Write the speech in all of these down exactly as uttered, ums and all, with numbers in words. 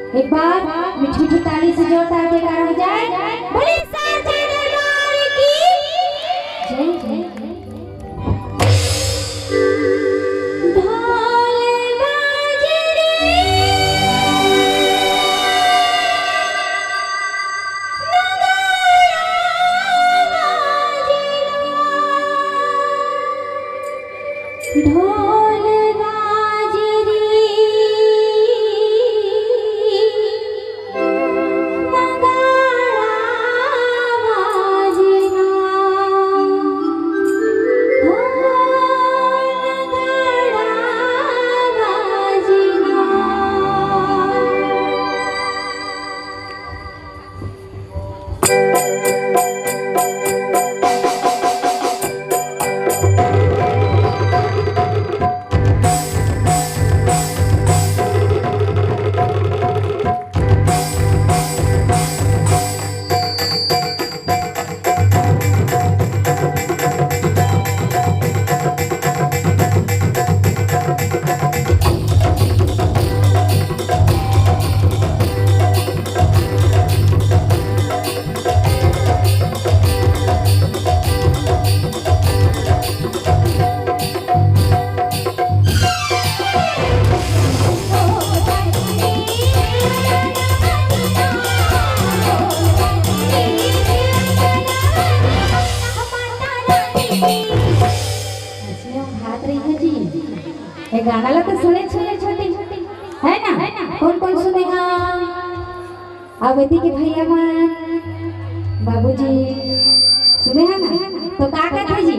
एक बार मीठी मीठी ताली से जोरदार जयकारा हो जाए। बोले साचे दरबार की जय, जय, जय। ढोल बाजे रे, नगाड़ा बाजे ना। ढोल बाजे रे, नगाड़ा बाजे ना, हो नगाड़ा बाजे ना। ये गाना ला तो सुने, सुने छोटे, है ना? कौन कौन सुने हा? अब एती के भैया मन, बाबूजी, सुने हा ना? तो का कहत हे जी?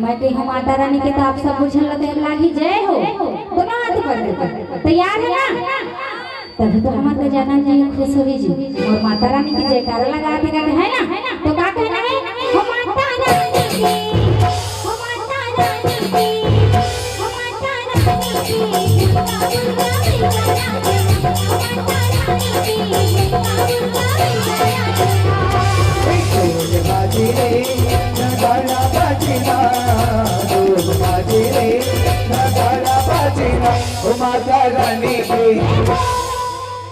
मैं कही, हम माता रानी के तो आप सब बुझल ल देव लागी, जय हो। दोनों हाथ ऊपर दे। तैयार है ना? तभी तो हमर गजानन जी खुश होही जी। और माता रानी के जयकारा लगा दे, है ना? तो का कहना है? हो माता रानी की, हो माता रानी की, हो माता रानी की, दुर्गा दुर्गा दुर्गा दुर्गा दुर्गा दुर्गा दुर्गा दुर्गा। ढोल बाजे रे, नगाड़ा बाजे ना, ढोल बाजे रे, नगाड़ा बाजे ना, ओ माता रानी की।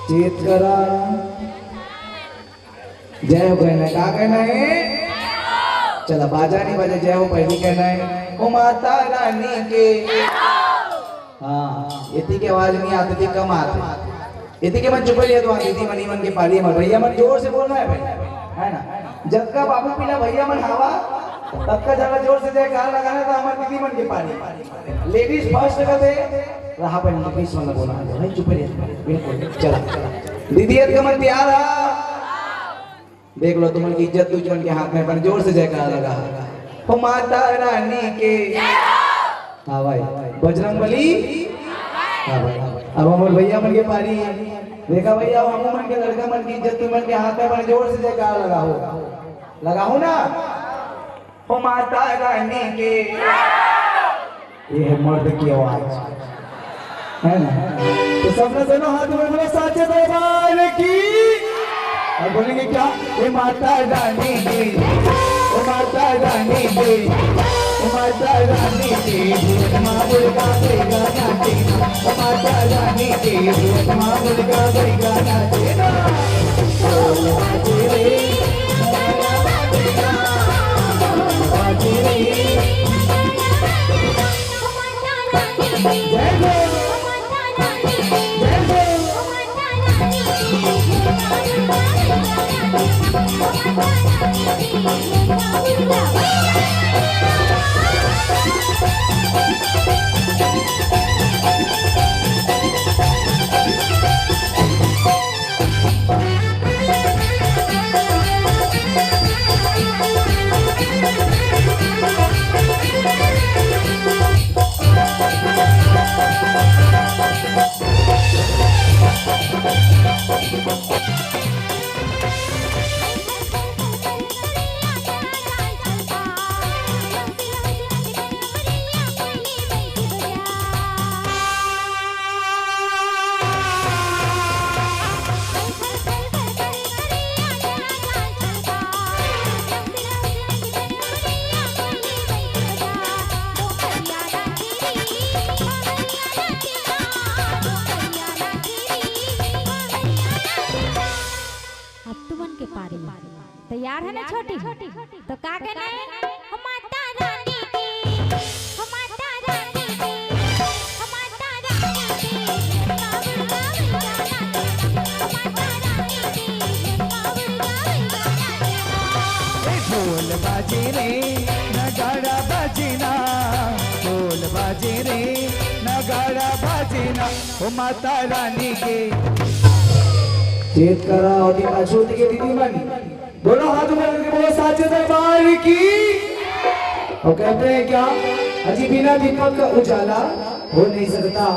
चेत करा। जय हो कहना है, का कहना है? चला, बाजा नहीं बजे, जय हो पहली कहना है। ओ माता रानी के। हाँ, एती के आवाज नहीं आती थी, कम आती। एती के मन चुप रहिए तो दीदी मनी मन के पारी, हमर भैया मन जोर से बोलना है भाई, है ना? जतका बाबू पीला भैया मन हवा, ततका ज्यादा जोर से जयकार लगाना था हमर दीदी मन के पारी। लेडीज फर्स्ट कहते रहा, पर लेडीज मन बोलना है भाई, चुप रहिए, बिल्कुल। चला, चला। दीदी, एक मन तैयार है? देख लो, तुमन के इज्जत तुझ मन के हाथ में, अपन जोर से जयकारा लगा। हो माता रानी के। हाँ भाई, बजरंग बली। हाँ भाई, अब हमर भैया मन के पारी। देखा भैया, हम मन के लड़का मन के इज्जत तुमन के हाथ में, अपन जोर से जयकारा लगाओ, लगाओ ना। ओ माता रानी के। ये है मर्द की आवाज, है ना? तो सबने दोनों हाथ में बोलो, साचे दरबार की। और बोलेंगे क्या? ये माता रानी की, ओ माता रानी की, ओ माता रानी की, माँ दुर्गा दुर्गा नाची, ओ माता रानी की, माँ दुर्गा दुर्गा नाची ना। प्यार है ना छोटी, तो का कहना है? हम माता रानी की, हम माता रानी की, हम माता रानी की, हम माता रानी की। ए ढोल बाजे रे, नगाड़ा बाजे ना, ढोल बाजे रे, नगाड़ा बाजे ना, ओ माता रानी के। चेत करा और पाछू के दीदी मन, बोलो हाथ ऊपर करके बोलो साचे दरबार की। और कहते हैं क्या, अजी बिना दीपक का उजाला हो नहीं सकता।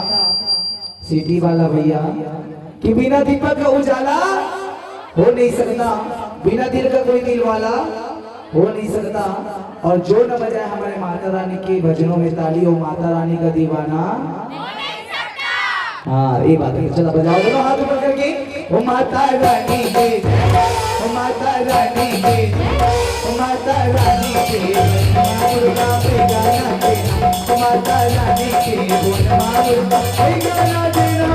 सिटी वाला भैया कि बिना दीपक का उजाला हो नहीं सकता, बिना दिल का कोई दिल वाला हो नहीं सकता। और जो न बजाए हमारे माता रानी के भजनों में ताली, वो माता रानी का दीवाना। हाँ, ये बात है। चला बजाओ दोनों हाथ ऊपर करके। ओ माता रानी के, ओ माता रानी के, ओ माता रानी के, दुर्गा पे गाना देना। ओ माता रानी के, बोल माँ दुर्गा पे गाना देना।